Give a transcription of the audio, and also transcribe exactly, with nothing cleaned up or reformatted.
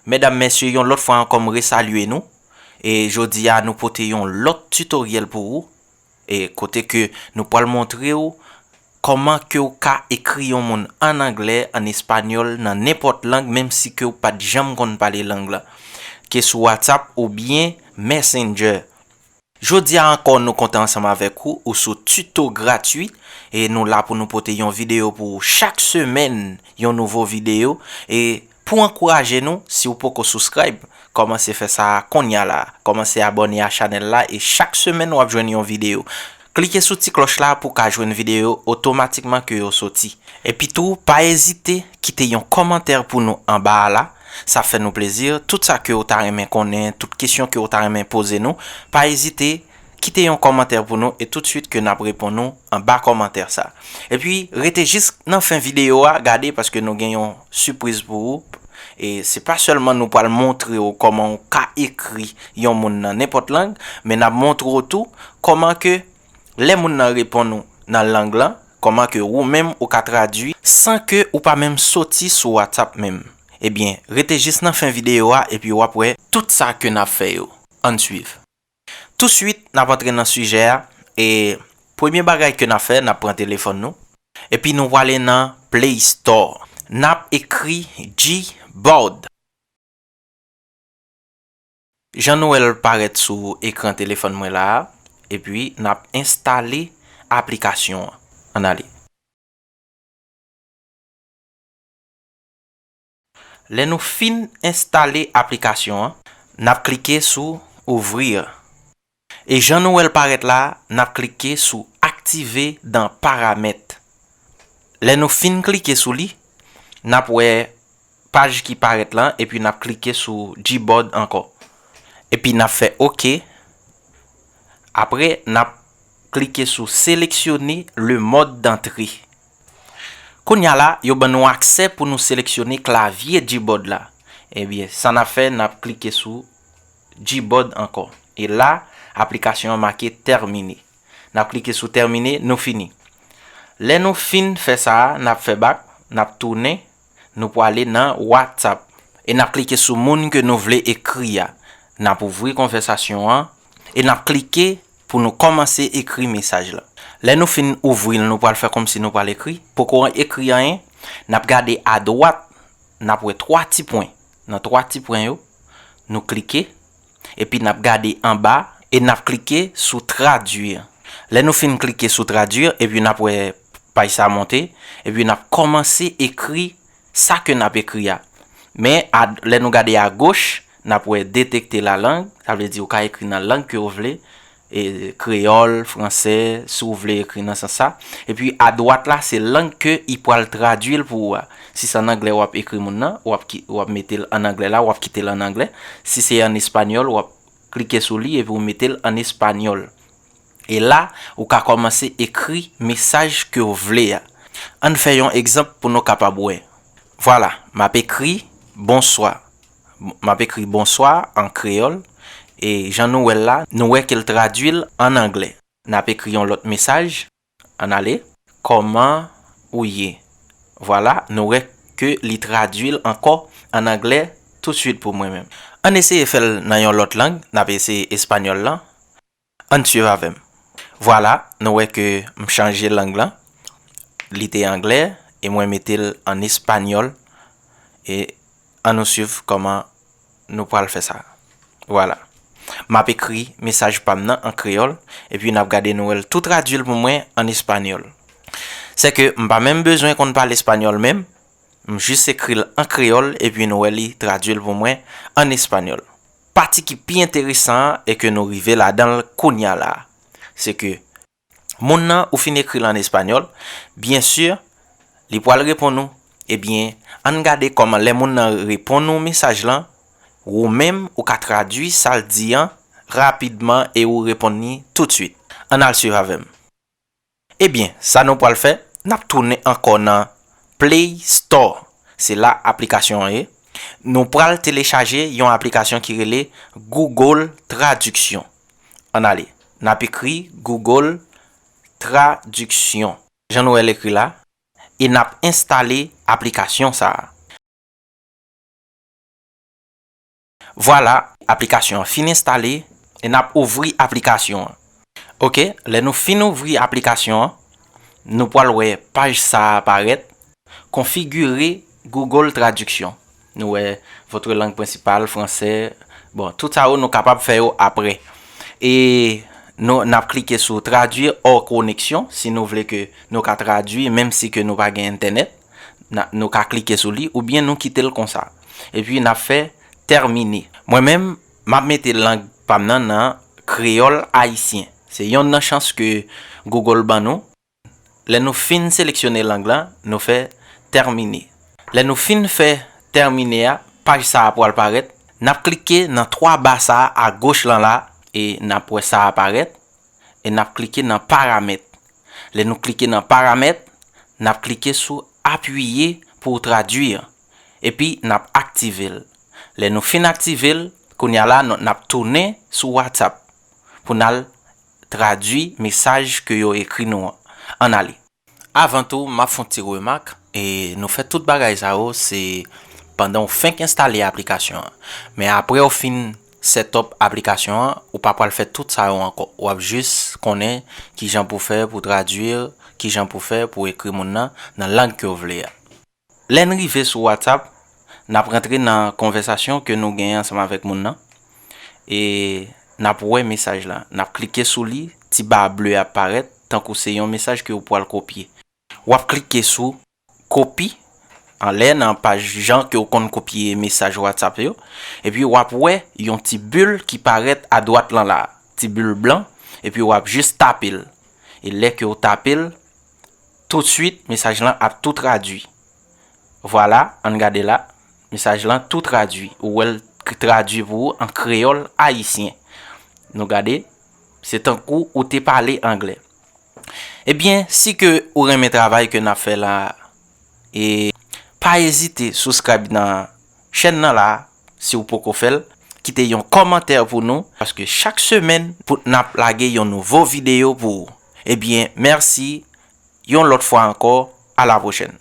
Medam, mesye, yon lòt fwa ankò, m resalye nou. E jodi a, nou pote yon lòt tutoriel pou ou. E kote ke nou pral montre w kòman ke w ka ekri yon moun an anglè, an espanyòl, nan nenpòt lang, menm si ke w pa t janm konn pale lang lan. Ke sou WhatsApp oubyen Messenger. Jodi a ankò, nou kontan ansanm avèk ou, ou sou Tuto Gratwi, e nou la pou nou pote yon videyo pou ou chak semèn, yon nouvo videyo. E pou ankouraje nou, si w poko subscribe, kòmanse fè sa kounye a la. Kòmanse abòne a chanèl la, e chak semèn w ap jwenn yon videyo. Klike sou ti klòch la pou w ka jwenn videyo otomatikman ke yo soti. Epi tou, pa ezite kite yon kòmantè pou nou anba a la. Sa fè nou plezi. Tout sa ke w ta renmen konnen, tout kesyon ke w ta renmen poze nou, pa ezite kite yon kòmantè pou nou, e toutswit ke n ap reponn ou anba kòmantè sa. Epi, rete jis nan fen videyo a, gade, paske nou gen yon sipriz pou ou. E se pa sèlman nou pral montre w kòman w ka ekri yon moun nan nenpòt lang, men n ap montre w tou kòman ke lè moun nan reponn ou nan lang lan, kòman ke ou menm ou ka tradui san ke ou pa menm soti sou WhatsApp menm. Ebyen, rete jis nan fen videyo a epi w ap wè tout sa ke n ap fè yo. Ann swiv. Touswit, n ap antre nan sijè a, e premye bagay ke n ap fè, n ap pran telefòn nou, epi nou prale nan Play Store. N ap ekri Gboard. Jan nou wè l parèt sou ekran telefòn mwen la a, epi n ap enstale aplikasyon an. Ann ale. Lè nou fin enstale aplikasyon an, n ap klike sou Ouvrir. E jan nou wè l parèt la a, n ap klike sou Activer dans Paramètres. Lè nou fin klike sou li, n ap wè paj ki parèt lan, epi n ap klike sou Gboard ankò. Epi n ap fè OK. Apre, n ap klike sou Sélectionner le mode d'entrée. Kounye a la, yo ban nou aksè pou nou seleksyone klavye Gboard la. Ebyen, sa n ap fè, n ap klike sou Gboard ankò. E la, aplikasyon an make tèmine. N ap klike sou tèmine, nou fini. Lè nou fin fè sa a, n ap fè bak, n ap tounen, nou prale nan WhatsApp. E n ap klike sou moun ke nou vle ekri a. N ap ouvri konvèsasyon an, e n ap klike pou nou kòmanse ekri mesaj la. Lè nou fin ouvri l, nou pral fè kòmsi nou pral ekri. Poko ekri anyen, n ap gade adwat, n ap wè twa ti pwen. Nan twa ti pwen yo, nou klike, epi n ap gade anba e n ap klike sou Traduire. Lè nou fin klike sou Traduire, epi n ap wè paj sa monte, epi n ap kòmanse ekri sa ke n ap ekri a. Men, a, lè nou gade agoch, n ap wè Détecter la langue, sa vle di ou ka ekri nan lang ke w vle, e, kreyòl, fransè, si w vle ekri nan sans sa. Epi adwat la, se lang ke i pral tradui l pou ou a. Si se an anglè w ap ekri moun nan, w ap ki, w ap mete l an anglè la, w ap kite l an anglè. Si se an espanyòl, w ap klike sou li epi w mete l an espanyòl. E la, ou ka kòmanse ekri mesaj ke w vle a. Ann fè yon egzanp pou nou kapab wè. Vwala, m ap ekri bonswa. M ap ekri bonswa an kreyòl. E jan nou wè l la, nou wè ke l tradui l an anglè. N ap ekri yon lòt mesaj. Ann ale. Kòman ou ye? Vwala, nou wè ke li tradui l ankò an anglè toutswit pou mwen menm. Ann eseye fè l nan yon lòt lang, n ap eseye espanyòl lan. Ann swiv avè m. Vwala, nou wè ke m chanje lang lan. Li te anglè, e mwen mete l an espanyòl. E ann nou swiv kòman nou pral fè sa. Vwala. M ap ekri mesaj pa m nan an kreyòl, epi n ap gade nou wè l tou tradui l pou mwen an espanyòl. Sèke m pa menm bezwen konn pale espanyòl menm, m jis ekri l an kreyòl, epi nou wè li tradui l pou mwen an espanyòl. Pati ki pi enteresan an e ke nou rive ladan l kounye a la a. Se ke moun nan, ou fin ekri l an espanyòl, byen si, li pral reponn ou. Ebyen, ann gade kòman lè moun nan reponn ou mesaj lan, ou menm, ou ka tradui sa l di an rapidman e ou reponn li toutswit. Ann al swiv avè m. Ebyen, sa nou pral fè, n ap tounen ankò nan Play Store. Se la aplikasyon an ye. Nou pral telechaje yon aplikasyon ki rele Google Traduction. Ann ale. N ap ekri Google Traduction. Jan nou wè l ekri la. E n ap enstale aplikasyon sa a. Vwala, aplikasyon an fin enstale e n ap ouvri aplikasyon an. Ok, lè nou fin ouvri aplikasyon an, nou pral wè paj sa a aparèt, Configurer Google Traduction. Nou wè, votre langue principale, français. Bon, tout sa yo nou kapab fè yo apre. E nou, n ap klike sou Traduire hors connexion, si nou vle ke nou ka tradui, menm si ke nou pa gen entènèt, na- nou ka klike sou li, oubyen nou kite l konsa. Epi n ap fè Terminer. Mwen menm, m ap mete lang pa m nan nan kreyòl ayisyen. Se yonn nan chans ke Google ban nou. Lè nou fin seleksyone lang lan, nou fè Terminer. Lè nou fin fè Terminer a, paj sa a pral parèt. N ap klike nan twa ba sa a agoch lan la e n ap wè sa aparèt. E n ap klike nan Paramèt. Lè nou klike nan Paramèt, n ap klike sou Appuyer pour traduire. Epi n ap aktive l. Lè nou fin aktive l, kounye a la, n ap tounen sou WhatsApp pou n al tradui mesaj ke yo ekri nou an. Ann ale. Avan tou, m ap fè yon ti remak, e nou fè tout bagay sa yo, se pandan w fenk enstale aplikasyon an. Men apre w fin set up aplikasyon an, ou pa pral fè tout sa yo ankò. W ap jis konnen kijan pou fè pou tradui, kijan pou fè pou ekri moun nan nan lang ke w vle a. Lè n rive sou WhatsApp, n ap rantre nan konvèsasyon ke nou genyen ansanm avèk moun nan. E n ap wè mesaj la. N ap klike sou li, ti ba ble a ap parèt, tankou se yon mesaj ke w pral kopye. W ap klike sou kopi anlè nan paj jan ke w konn kopye mesaj WhatsApp yo. Epi w ap wè yon ti bil ki parèt adwat lan la, ti bil blan, epi w ap jis tape l. E lè ke w tape l, toutswit mesaj lan ap tou tradui. Vwala, ann gade la, mesaj lan tou tradui. Ou wè l tradui pou ou an kreyòl ayisyen. Nou gade, se tankou ou te pale anglè. Ebyen, si ke ou renmen travay ke n ap fè la, e pa ezite subscribe nan chèn nan la, si w poko fè l, kite yon kòmantè pou nou, paske chak semèn pou n ap lage yon nouvo videyo pou ou. Ebyen, mèsi, yon lòt fwa ankò, a la pwochèn.